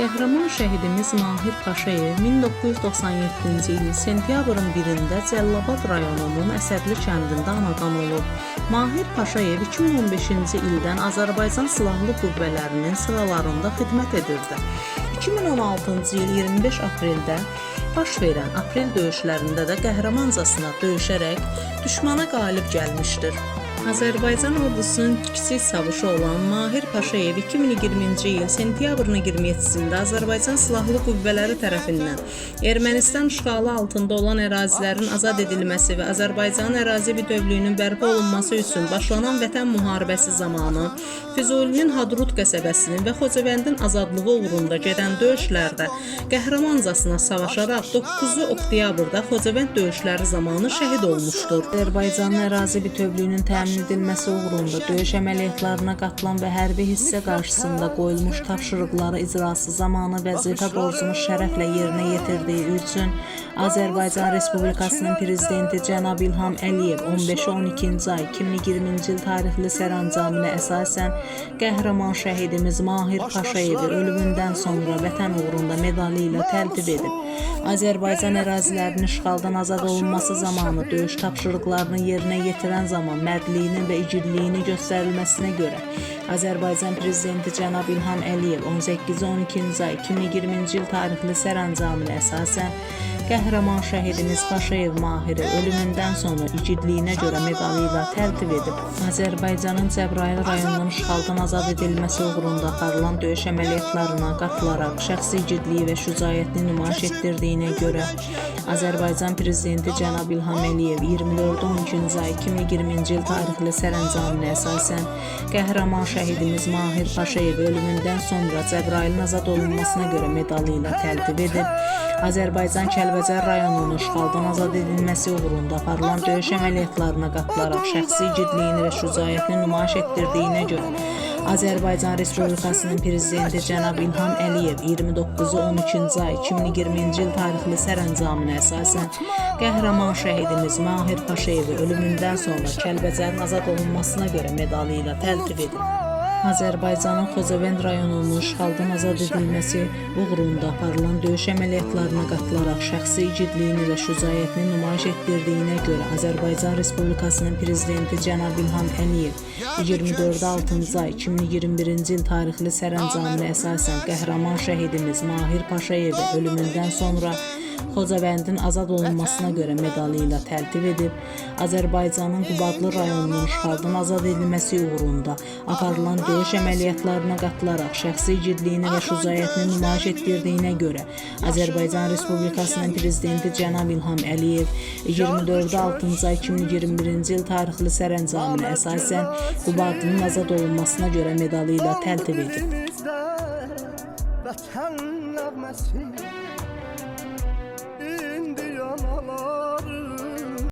Qəhrəman şəhidimiz Mahir Paşayev 1997-ci ilin sentyabrın 1-də Cəlilabad rayonunun Əsədli kəndində anadan olub. Mahir Paşayev 2015-ci ildən Azərbaycan Silahlı Qüvvələrinin sıralarında xidmət edirdi. 2016-cı il 25 apreldə baş verən aprel döyüşlərində də qəhrəmancasına döyüşərək düşmana qalib gəlmişdir. Azərbaycan ordusunun kiçik çavuşu olan Mahir Paşayev 2020-ci il sentyabrın 27-sində Azərbaycan Silahlı Qüvvələri tərəfindən Ermənistan işğalı altında olan ərazilərin azad edilməsi və Azərbaycanın ərazi bütövlüyünün bərpa olunması üçün başlanan Vətən müharibəsi zamanı Füzulinin Hadrut qəsəbəsinin və Xocavəndin azadlığı uğrunda gedən döyüşlərdə qəhrəmancasına savaşaraq 9 oktyabrda Xocavənd döyüşləri zamanı şəhid olmuşdur. Azərbaycanın ərazi bütövlüyünün təmin edilməsi uğrunda döyüş əməliyyatlarına qatılan və hərbi hissə qarşısında qoyulmuş tapşırıqları icrası zamanı vəzifə borcunu şərəflə yerinə yetirdiyi üçün Azərbaycan Respublikasının Prezidenti cənab İlham Əliyev 15-12-ci ay 2020-ci il tarixli sərəncamına əsasən qəhrəman şəhidimiz Mahir Paşayevi ölümündən sonra Vətən uğrunda medalı ilə təltif edib. Azərbaycan ərazilərinin işğaldan azad olunması zamanı döyüş tapşırıqlarını yerinə yetirən zaman mərdliyinin və igidliyini göstərilməsinə görə Azərbaycan Prezidenti cənab İlham Əliyev 18-12-ci ay 2020-ci il tarixli sərəncamına əsasən qəhrəman şəhidimiz Paşayev Mahiri ölümündən sonra igidliyinə görə medalı ilə təltif edib. Azərbaycanın Cəbrayıl rayonunun işğaldan azad edilməsi uğrunda aparılan döyüş əməliyyatlarına qatılaraq şəxsi igidliyi və şücaətini nümayiş etdirdiyinə görə Azərbaycan Prezidenti cənab İlham Əliyev 24-12-ci ay 2020-ci il tarixli sərəncamına əsasən qəhrəman şəhidimiz Mahir Paşayev ölümündən sonra Cəbrayılın azad olunmasına görə medalı ilə təltif edib. Azərbaycan Kəlbəcər rayonunun işğaldan azad edilməsi uğrunda aparılan döyüş əməliyyatlarına qatılaraq şəxsi igidliyini və şücaətini nümayiş etdirdiyinə görə Azərbaycan Respublikasının Prezidenti cənab İlham Əliyev 29-12-ci ay 2020-ci il tarixli sərəncamına əsasən qəhrəman şəhidimiz Mahir Paşayevi ölümündən sonra Kəlbəcərin azad olunmasına görə medalı ilə təltif edib. Azərbaycanın Xocavənd rayonunun işğaldan azad edilməsi uğrunda aparılan döyüş əməliyyatlarına qatılaraq şəxsi igidliyini və şücaətini nümayiş etdirdiyinə görə Azərbaycan Respublikasının Prezidenti cənab İlham Əliyev 24-6-cı ay 2021-ci il tarixli sərəncamına əsasən qəhrəman şəhidimiz Mahir Paşayevi ölümündən sonra Xocavəndin azad olunmasına görə medalı ilə təltif edib, Azərbaycanın Qubadlı rayonunun işğaldan azad edilməsi uğrunda aparılan döyüş əməliyyatlarına qatılaraq şəxsi igidliyini və şücaətini nümayiş etdirdiyinə görə Azərbaycan Respublikasının Prezidenti cənab İlham Əliyev 24-6-cı ay 2021-ci il tarixli sərəncamına əsasən Qubadlının azad olunmasına görə medalı ilə təltif edib. Vətən nəğməsi.